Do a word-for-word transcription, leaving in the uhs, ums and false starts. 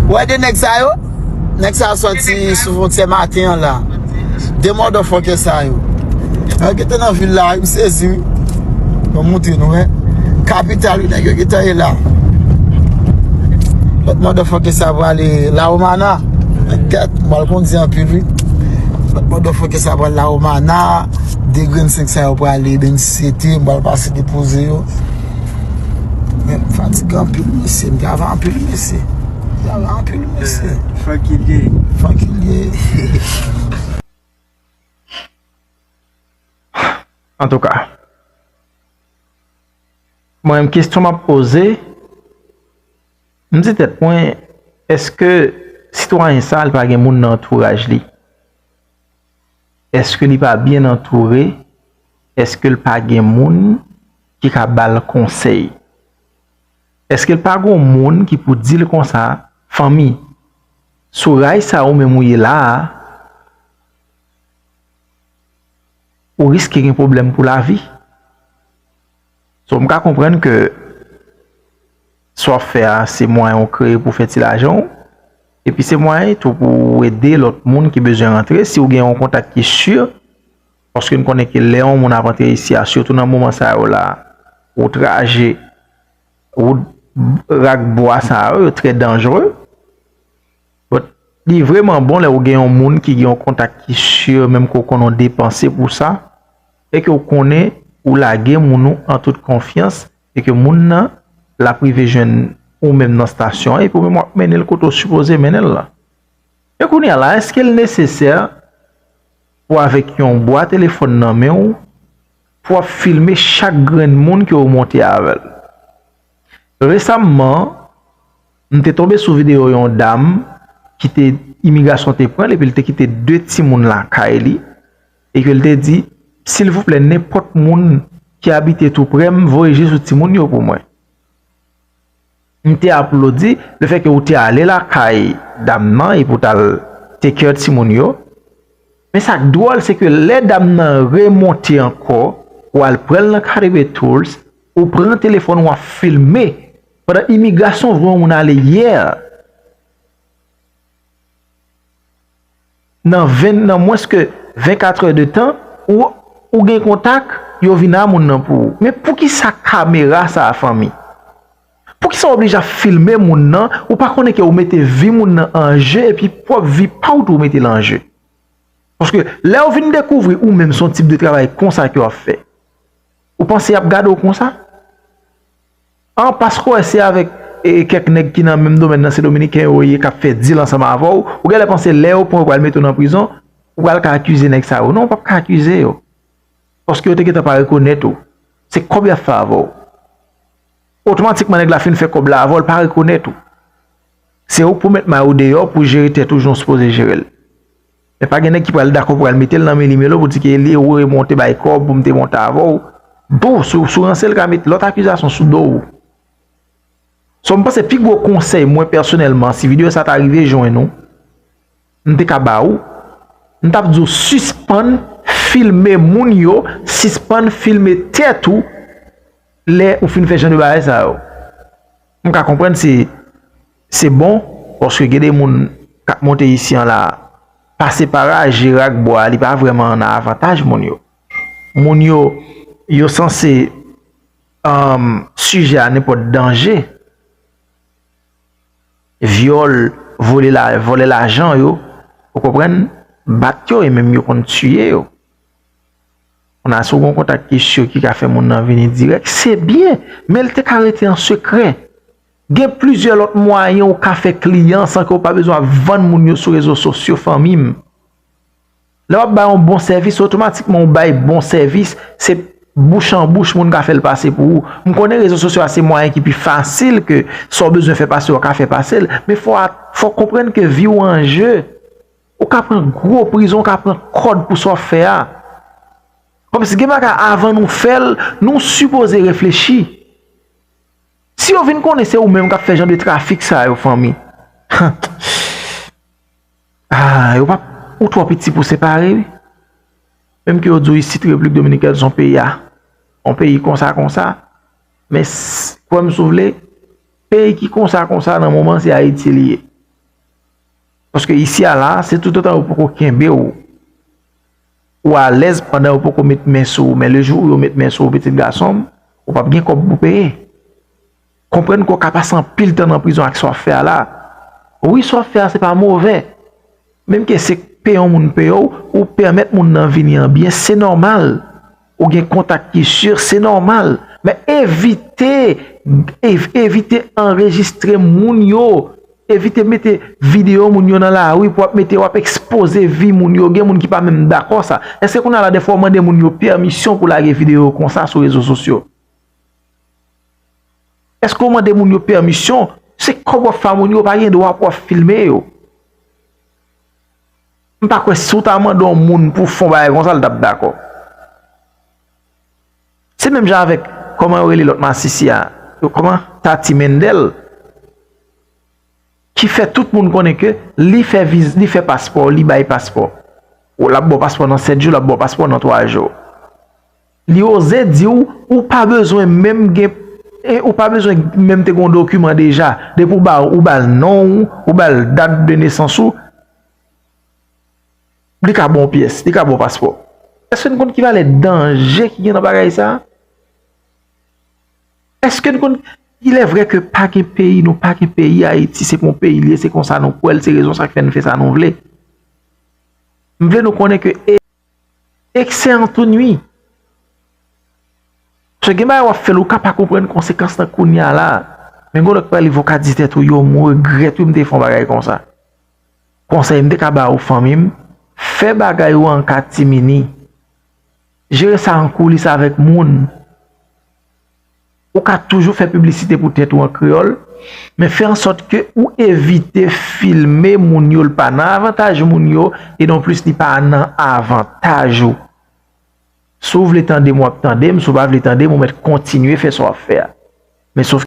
Ou wè de nèg sa yo? Nèg sa yo sòti sou fwontyè maten an la. De motherfucker sa yo. Yo gentan nan vil la, wi, m sezi, wi. Bon, montre nou, wi. Kapital, wi, nèg yo gentan ye la. Lòt motherfucker sa prale La Romana. Kèt, m pral kondi anpil, wi. Lòt motherfucker sa pral La Romana. De grenn senk sa yo prale Benn Sete, m pral pase depoze yo. Men m fatige anpil, mesye. M travay anpil, mesye. M travay anpil, mesye. Fankilye. Fankilye. Antouka, mwen menm, kesyon m ap poze, m di tèt mwen, èske sitwayen sa a, li pa gen moun nan antouraj li? Èske li pa byen antoure? Èske l pa gen moun ki ka ba l konsèy? Èske l pa gen moun ki pou di l konsa, fanmi, sou ray sa ou menm ou ye la a, ou riske gen pwoblèm pou lavi? So, m ka konprann ke sa w ap fè a, se mwayen w kreye pou w fè ti lajan w. Epi se mwayen tou pou w ede lòt moun ki bezwen rantre, si w gen yon kontak ki si. Paske n konnen ke lè yon moun ap antre isi a, sitou nan moman sa yo la, wout raje, wout rak bwa sa yo, yo trè danjere. But, li vrèman bon lè w gen yon moun ki gen yon kontak ki si, menm ke w konn yon depanse pou sa, e ke w konnen ou lage moun ou an tout konfyans, e ke moun nan, l ap rive jwenn ou menm nan estasyon an, epi w menm w ap mennen l kote w sipoze mennen l la. Men kounye a la, èske l nesesè pou avèk yon bwa telefòn nan men w, pou w ap filme chak grenn moun ke w monte avè l? Resamman, m te tonbe sou videyo yon dam ki te, imigrasyon te pran l, epi l te kite de timoun lakay li, e ke l te di, silvouplè, nenpòt moun ki abite tou prè m, voye je sou timoun yo pou mwen. M te aplodi lefètke ou te ale lakay dam nan epi w t al take care timoun yo. Men sa k dwòl, se ke lè dam nan remonte ankò, ou al pran l nan Cadre Tools, ou pran telefòn ou ap filme pandan imigrasyon voye yon moun ale yè. Nan ven, nan mwens ke vennkat è de tan, ou, ou gen kontak, yo vin a moun nan pou ou. Men poukisa kamera sa a, fanmi? Poukisa w oblije ap filme moun nan? Ou pa konnen ke ou mete vi moun nan an je, epi pwòp vi pa w tou ou mete l an je? Paske lè yo vin dekouvri ou menm se yon tip de travay konsa ke w ap fè, ou panse y ap gade w konsa? An, paske w wè se avèk, e, kèk nèg ki nan menm domèn nan, se dominiken yo ye, k ap fè dil ansanm avè w, ou genlè panse lè yo pran w, yo pral mete w nan prizon, ou pral ka akize nèg sa yo. Non, ou p ap ka akize yo. Paske yo te gentan pa rekonèt ou. Se kòb y ap fè avè w. Otomatikman, nèg la fin fè kòb la avè w, l pa rekonèt ou. Se ou k pou met may ou deyò pou jere tèt ou jan w sipoze jere l. Men pa gen nèg ki pral dakò pou al mete l nan men li melo pou di ke li ou remonte bay kòb pou m te monte avè w. Bou, si w, si w ranse l ka met lòt akizasyon sou do w. So, m panse pi gwo konsèy mwen pèsonèlman, si videyo sa ta rive jwenn ou, m te ka ba ou, m t ap di w sispann filme moun yo, sispann filme tèt ou lè ou fin fè jan de bagay sa yo. M ka konprann se, se bon, paske gen de moun k ap monte isi an la, pase pa raje rak bwa, li pa vrèman nan avantaj moun yo. Moun yo, yo sanse, um, sijè a nenpòt danje. Vyòl, vole la, vòlè lajan yo, ou konprann, bat yo e menm yo konn tiye yo. Kounye a, si w gen yon kontak ki si ki ka fè moun nan vini dirèk, se byen, men l te ka rete an sekrè. Gen plizyè lòt mwayen ou ka fè kliyan san ke w pa bezwen ap vann moun yo sou rezo sosyo, fanmi m. Lè w ap bay yon bon sèvis, otomatikman ou bay bon sèvis, se bouch an bouch moun ka fè l pase pou ou. M konnen rezo sosyo a se mwayen ki pi fasil ke sa w bezwen fè pase, w ka fè pase l, men fò a, fò w konprann ke vi w an je. Ou ka pran gwo prizon, ou ka pran kòd pou sa w ap fè a. Kòmsi gen bagay avan nou fè l, nou sipoze reflechi. Si yo vin konnen se ou menm k ap fè jan de trafik sa yo, fanmi, ah, yo p ap, ou twò piti pou separe, wi. Menm ke yo di w isit Repiblik Dominikèn se yon peyi a, yon peyi konsa, konsa. Men s-, kwè m si w vle, peyi ki konsa, konsa nan moman se Ayiti li ye. Paske isi a la, se toutotan yo poko kenbe w, ou alèz pandan yo poko met men sou ou. Men lejou yo met men sou ou, pitit gason m, ou p ap gen kòb pou peye. Konprann ke w ka pase anpil tan nan prizon ak sa w ap fè a la. Wi, sa w ap fè a, se pa move. Menm ke se peye yon moun peye w, ou pèmèt moun nan vini an byen, se nòmal. Ou gen kontak ki si, se nòmal. Men evite, ev- evite anrejistre moun yo. Evite mete videyo moun yo nan lari pou w ap mete, w ap ekspoze vi moun yo. Gen moun ki pa menm dakò sa. Èske kounye a la, dèfwa w mande moun yo pèmisyon pou lage videyo konsa sou rezo sosyo? Èske w mande moun yo pèmisyon? Se kòb w ap fè a moun yo, pa gen dwa pou w ap filme yo. M pa kwè si w ta mande yon moun pou fè yon bagay konsa, l t ap dakò. Se menm jan avèk, kòman yo rele lòt masisi a? Kòman? Tati Mendel. Ki fè tout moun konnen ke li fè viz, li fè paspò, li bay paspò. Ou l ap ba w paspò nan sèt jou, l ap ba w paspò nan twa jou. Li oze di w, ou pa bezwen menm gen, e, ou pa bezwen menm te gen yon dokiman deja. Depi w ba, ou ba l non w, ou ba l dat de nesans ou, li ka ba w pyès, li ka ba w paspò. Èske n konn ki valè danje ki gen nan bagay sa? Èske n konn, il est vrai ke pa gen peyi, nou pa gen peyi, Ayiti se pa yon peyi li ye, se konsa nou kwè l, se rezon sa k fè n fè sa nou vle. M vle nou konnen ke e- eksè an tou nwi. Paske gen bagay w ap fè l, ou ka pa konprann konsekans lan kounye a la. Men gen lòt pale, w ka di tèt ou, yo, m regrèt wi m te fè yon bagay konsa. Konsèy m te ka ba ou, fanmi m, fè bagay ou an katimini. Jere sa an koulis avèk moun. Ou ka toujou fè piblisite pou tèt ou an kreyòl, men fè ansòt ke ou evite filme moun yo, l pa nan avantaj moun yo, e nonplis li pa nan avantaj ou. Si w vle tande m, w ap tande m, si w pa vle tande m, ou mèt kontinye fè sa w ap fè a. Men sof